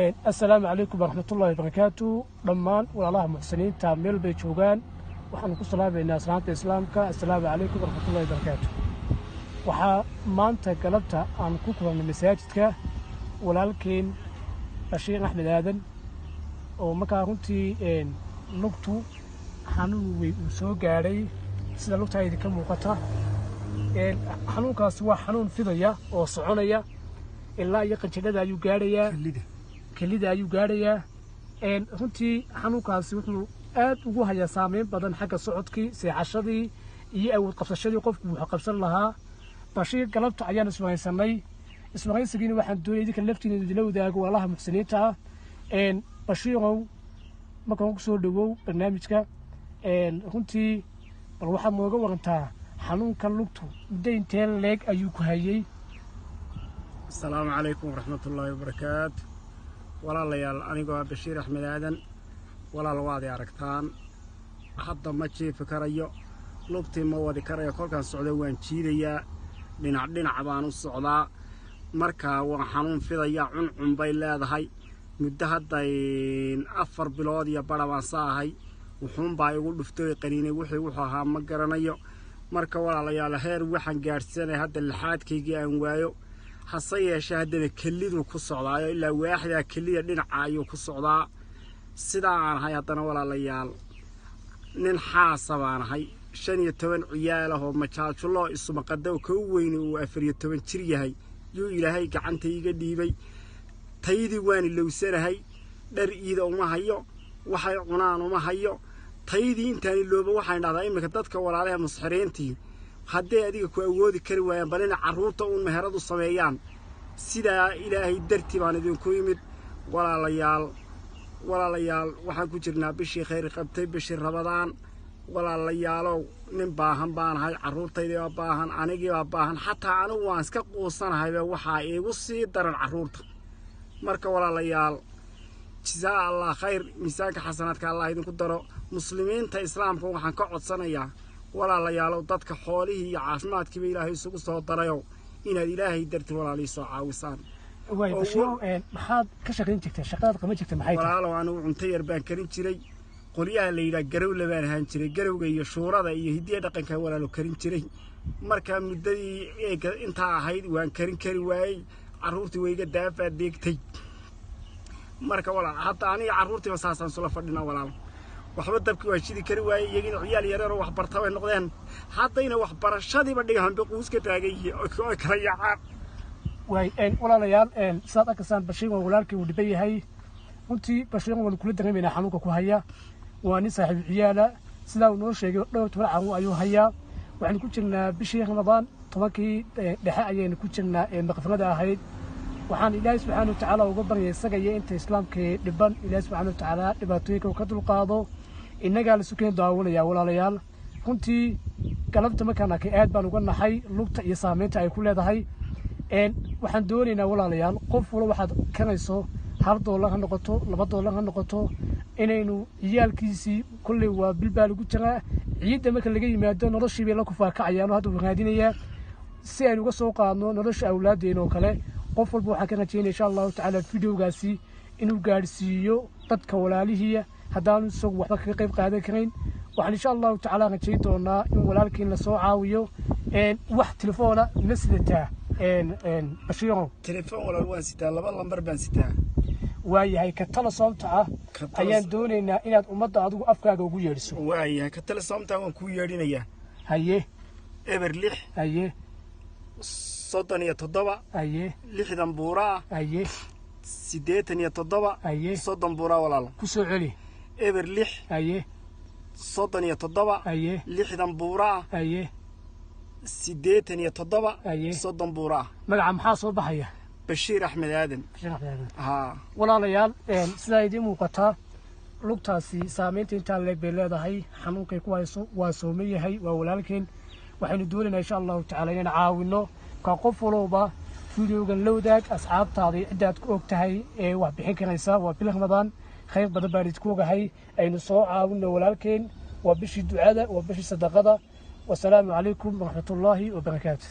Assalaamu calaykum waraxmatullahi wabarakaatu. Dhammaan walaalaha muxsiniinta meel bay joogaan, waxaanu ku salaamaynaa salaanta Islaamka: assalaamu calaykum waraxmatullahi wabarakaatu. Waxaa maanta galabta aan ku kulannay masaajidka walaalkeen Bashiir Axmed Aadan, oo markaa runtii lugtu xanuun weyn uu soo gaadhay, sida lugtaa idinka muuqata. Xanuunkaasi waa xanuun fidaya oo soconaya ilaa iyo qanjidhada ayuu gaadhayaa, kelida ayuu gaadhayaa. Runtii xanuunkaasi wuxuu aad ugu hayaa saameyn badan xagga socodkii, seexashadii iyo awood qabsashadii qofku wuxuu qabsan lahaa. Bashiir galabta ayaan iswaraysanay. Iswaraysigiina waxaan doonaya idinka laftiina idinla wadaago, walaalaha muxsiniinta ah. Bashiirow, markaan ku soo dhawow barnaamijka. Runtii bal waxaad nooga warantaa xanuunka lugtu muddo intee leeg ayuu ku hayey? Asalaamu calaykum waraxmatullaahi wabarakaatu. Walaalayaal, anigoo ah Bashiir Axmed Aadan, walaal waad i aragtaan. Hadda ma jiifi karayo, lugtii ma wadi karayo. Kolkaan socdo waan jiidayaa, dhinac dhinac baan u socdaa. Markaa waan xanuun fidayaa, cuncun bay leedahay. Muddo hadday 4 bilood iyo badha baan saahay. Wuxuunbaa igu dhuftay, qaniinay. Wuxuu ahaa ma garanayo. Marka walaalayaal, heer waxaan gaadhsanay hadda lixaadkaygii aan waayo. Hase yeeshee haddana keliduu ku socdaayo, ilaa waaxdaa kelida dhinaca ayuu ku socdaa. Sidaa aan ahay haddana, walaalayaal, nin xaasa baan ahay, 15 ciyaal ah oo majaajuloo isumaqadow ka weyni uu 14 jir yahay yuu Ilaahay gacanta iiga dhiibay. Taydii waan ilowsanahay, dhar iida uma hayo, waxay cunaan uma hayo. Taydii intaan ilooba waxaan dhahdaa iminka dadka walaalaha musxiriintii hadday adiga ku awoodi kari waayaan, bal inay carruurta uun meherad u sameeyaan. Sidaa Ilaahay dartii baan idinku yimid, walaalayaal. Walaalayaal, waxaan ku jirnaa bishii khayr qabtay, bishii Rabadaan. Walaalayaalow, nin baahan baanahay, carruurtaydiibaa baahan, anigiibaa baahan. Xataa anigu waan iska quusanahayba, waxaa iigu sii daran carruurta. Marka walaalayaal, jazaa Allah khayr, miisaanka xasanaadka Allah idinku daro. Muslimiinta Islaamka waxaan ka codsanayaa, walaalayaalow, dadka xoolihii iyo caafimaadkiiba Ilaahay isugu soo darayow, inaad Ilaahay darti walaalii soo caawisaan. Waay Bashiirow, maxaad ka shaqayn jirtay? Shaqadaad qaban jirtay maxay tahay? Walaalow, anigu cunto yar baan karin jiray. Qolyaha la yidhaha garowle baan ahaan jiray, garowga iyo shuurada iyo hidiya dhaqanka walaalo karin jiray. Markaa muddadii eega intaa ahayd waan karin kari waayey, carruurtii way iga daafaa deegtay. Marka walaal, hadda aniga carruurtiiba saasaan isula fadhinaa. Walaal, waxba dabkii waan shidi kari waayey. Iyagina ciyaal yareeroo waxbarta bay noqdeen. Haddayna waxbarashadiiba dhigahanba quus ka taagan yihiin oo kala yaacaan. Waay walaalayaal, sidaad arkaysaan, Bashiir waa walaalkii, uu dhiban yahay. Runtii Bashiir waanu kula dareemaynaa xanuunka ku haya. Waa nin saaxiibu ciyaala, sidaa uu noo sheegay dhowr toban carruur ayuu hayaa. Waxaynu ku jirnaa bishii Ramadaan, 10kii dhexe ayaynu ku jirnaa ee maqfirada ahayd. Waxaan Ilaahay subxaana watacaala uga baryay isaga iyo inta Islaamkii dhiban, Ilaahay subxaana watacaala dhibaatooyinka uu ka dulqaado. Innagaa la sukeen daawanaya. Walaalayaal, runtii galabta markaan arkay aad baan uga naxay lugta iyo saameynta ay ku leedahay. Waxaan doonaynaa, walaalayaal, qof walba waxaad karayso, $1 ha noqoto, $2 ha noqoto, inaynu ciyaalkiisii kolley waa bil baa lagu jiraa. Ciidda marka laga yimaado noloshii bay la kufaakacayaan oo hadda uu raadinayaa si aynu uga soo qaadno nolosha awlaaddeena oo kale. Qof walba waxaan ka rajaynaya, insha Allahu tacaala, videogaasi inuu gaadhsiiyo dadka walaalihiiya haddaanu isagu waxba kaga qayb qaadan karayn. Waxaan insha Allahu tacaala rajayn doonaa in walaalkiin lasoo caawiyo. Wax telefoona ma sidataa, Bashiirow? Telefoon walaal waan sitaa, laba lambar baan sitaa. Waayahay, ka Telesom-ta ah ayaan doonaynaa inaad ummadda adigu afkaaga ugu yeedhiso. Waayahay, ka Telesom-ta waan kuu yeedhinayaa. Haye. 06. Haye. 37. Haye. 60 buuraa. Haye. 87. Haye. 30 buuraa, walaal. Ku soo celi. 06. Haye. 37. Haye. 60 buuraa. Haye. 87. Haye. 30 buuraa. Magaca maxaa soo baxaya? Bashiir Axmed Aadan. Bashiir Axmed Aadan. Haa. Walaalayaal, sidaa idiin muuqataa, lugtaasi saameynta intaa leeg bay leedahay, xanuunkay ku hayso. Waa sooman yahay, waa walaalkeen. Waxaynu doonaynaa, insha Allahu tacala, inaan caawino ka. Qof walowba videogan la wadaag asxaabtaada iyo ciddaad ku og tahay ee wax bixin karaysa. Waa bil Ramadaan, khayr badan baan idinku ogahay. Aynu soo caawino walaalkeen. Waa bishii ducada, waa bishii sadaqada. Wasalaamu calaykum waraxmatullaahi wabarakaatu.